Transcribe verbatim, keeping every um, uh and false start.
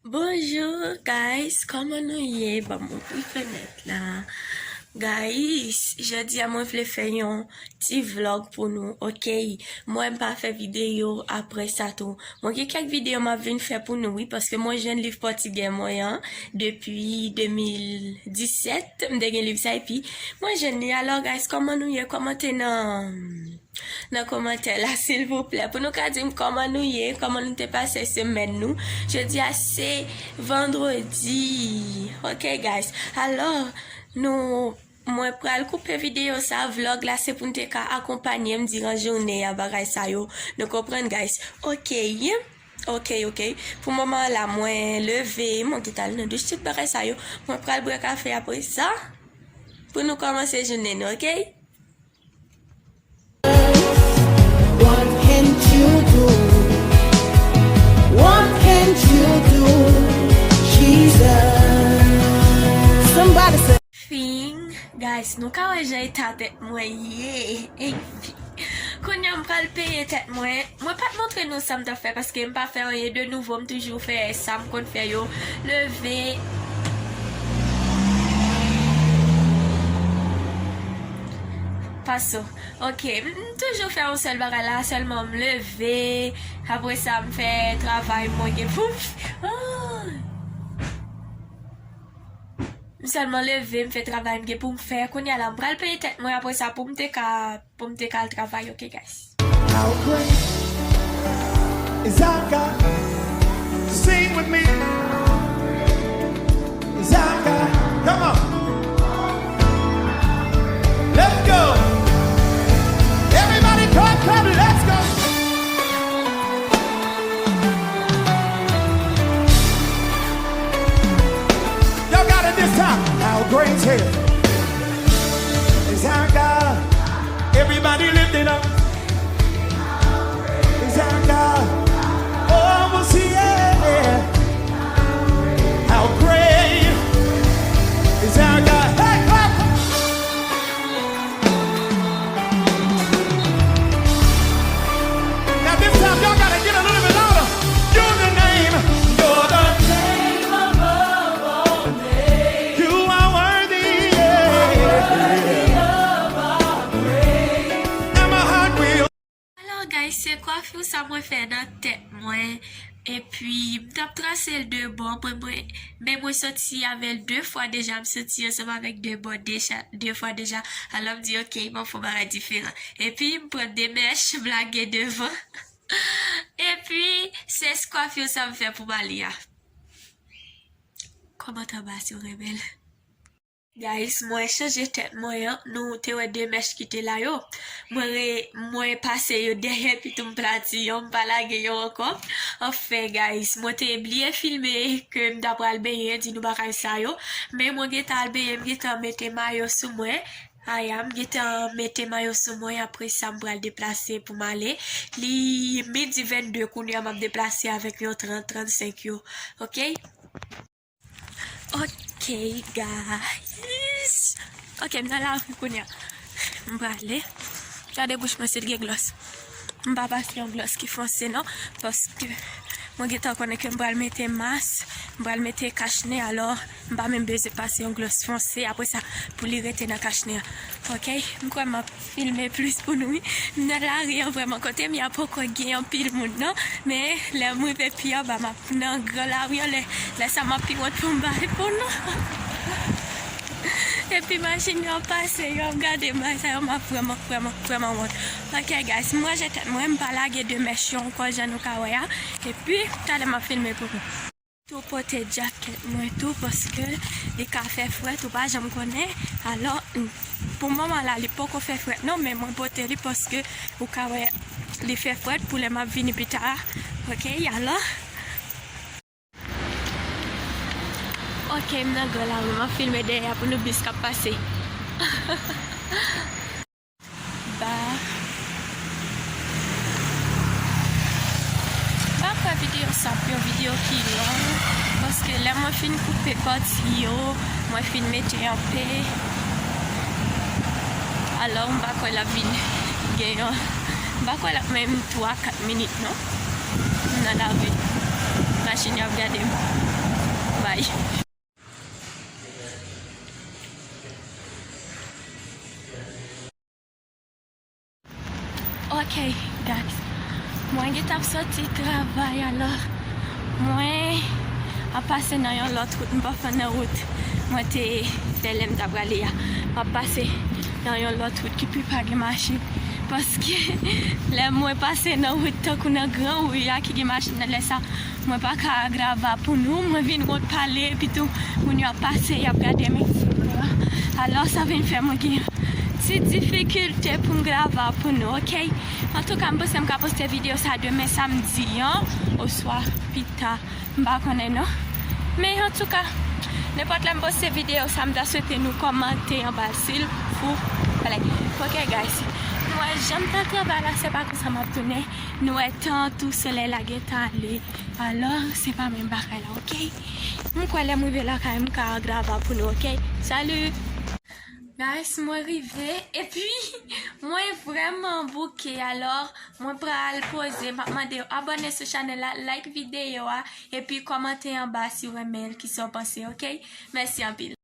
Bonjou, guys, kòman nou ye? Ban m ouvri fenèt la. Guys, jodi a mwen vle fè yon ti vlog pou nou, ok? Mwen m pa fè videyo apre sa tou. Mwen gen kèk videyo m ap vin fè pou nou, wi, paske mwen jwenn liv pòtigè mwen an depi de mil disèt. M te gen liv sa, epi mwen jwenn li. Alò, guys, kòman nou ye? Kòmante nan, nan kòmantè la, silvouplè. Pou nou ka di m kòman nou ye, kòman nou te pase semèn nou. Jodi a se vandredi. Ok, guys. Alò, nou, mwen pral koupe videyo sa, vlog la, se pou n te ka akonpanye m diran jounen an, bagay sa yo. Nou konprann, guys? Ok. Ok, ok. Pou moman la, mwen leve, mwen gentan al nan douch, tout bagay sa yo. Mwen pral bwè kafe apre sa, pou nou kòmanse jounen nou, ok? What can't you do? What can't you do? Jesus. Somebody say, Fin, guys, nou ka wè jan eta tèt mwen ye. Epi, kounye a m pral peye tèt mwen. Mwen pa t montre nou sa m t ap fè paske m pa fè anyen de nouvo. M toujou fè sa m konn fè yo. Leve. Paso. Ok, m toujou fè yon sèl bagay la, sèlman m leve. Apre sa, m fè travay mwen gen pou m f-, ah! M sèlman leve, m fè travay m gen pou m fè. Kounye a la, m pral peye tèt mwen apre sa pou m te ka, pou m te ka al travay, ok, guys? How great is our God? Sing with me. Is our God? Come on. Let's go. Everybody clap, clap, let's go. Y'all got it this time. How great is our God. Everybody lift it up. Is our God. Oh, we'll see it. How great is our God. Hey, clap. Now this time y'all gotta get a little bit louder. You're the name. You're the name above all names. You are worthy, yeah. Worthy of our praise. And my heart will. Alò, guys, se kwafi sa mwen fè nan tèt mwen. Epi, m t ap trase l de bò, mwen, mwen, men mwen soti avè l de fwa deja, m soti ansanm avèk de bò, de cha-, de fwa deja. Alò, m di, ok, m ap fè yon bagay diferan. Epi, m pran de mèch, m lage devan. Epi, se kwafi sa m fè pou m ale a. Kòmantè anba si w renmen l. Guys, mwen chanje tèt mwen an. Nou te wè de mèch ki te la yo. Mwen re-, mwen pase yo dèyè, epi tou m plati yo, m pa lage yo ankò. Anfen, guys, mwen te bliye filme ke m ta pral benyen, di nou bagay sa yo. Men mwen gentan al benyen, m gentan mete mayo sou mwen. Aya, m gentan mete mayo sou mwen, apre sa m pral deplase pou m ale. Li midi vennde kounye a, m ap deplase avèk yon trant, trannsenk yo. Ok? Ok, guys. Ok, m nan lari kounye a. M prale. Gade bouch mwen, si l gen glòs. M pa pase yon glòs ki fonse, non. Paske mwen gentan konnen ke m pral mete mas, m pral mete kach nen, alò, m pa menm bezwen pase yon glòs fonse. Apre sa, pou li rete nan kach nen an. Ok? M kwè m ap filme plis pou nou, wi. M nan lari an vrèman, kote m ye a poko gen anpil moun, non. Men, lè m rive pi anba, m ap nan gran lari an, lè, lè sa m ap pi wont pou m bay pou nou. Epi machin yo ap pase, yo ap gade m, sa yo m ap vrèman, vrèman, vrèman wont. Ok, guys, m ranje tèt mwen, m pa lage de mèch yo ankò, jan nou ka wè a. Epi, talè m ap filme pou nou. Tou pote djakèt mwen tou, paske li ka fè frèt, ou pa janm konnen. Alò, pou moman la, li poko fè frèt non, men mwen pote li paske ou ka wè li fè frèt pou lè m ap vini pita a. Ok, alò. Ok, m nan gran lari, m ap filme dèyè a pou nou bis k ap pase. Ba. M pa kwè videyo sa ap yon videyo ki long, paske lè mwen fin koupe pati yo, mwen fin mete an pe. Alò, m pa kwè l ap vin gen yon, m pa kwè l ap menm twa, kat minit, non. M nan lari. M a Machin y ap gade m. Bay. Ok, guys. Mwen gentan ap soti travay, alò mwen ap pase nan yon lòt wout. M pa fè nan wout mwen te fè lè m t ap prale a. M ap pase nan yon lòt wout ki pi pa gen machin. Paske lè mwen pase nan wout tankou nan gran ri a ki gen machin nan, lè sa mwen pa ka grava pou nou, mwen vin wont pale, epi tou moun yo ap pase, y ap gade m, etsetera. Alò sa vin fè mwen gen ti difikilte pou m grava pou nou, ok? Antouka, m panse m ka poste videyo sa demen samdi an, oswa pita, m pa konnen non. Men antouka, nenpòt lè m poste videyo sa, m ta swete nou kòmante anba l, silvouplè. Ok, guys. Nou wè jan m t al travay la, se pa konsa m ap tounen. Nou wè tan tou, solèy la gentan ale. Alò, se pa menm bagay la, ok? M kwè lè m rive lakay, m ka grava pou nou, ok? Salut! Guys, mwen rive, epi mwen vrèman bouke, alò mwen pral poze. M ap mande w abòne sou chanèl la, like videyo a, epi kòmante anba si w renmen l, kisa w panse, ok? Mèsi anpil.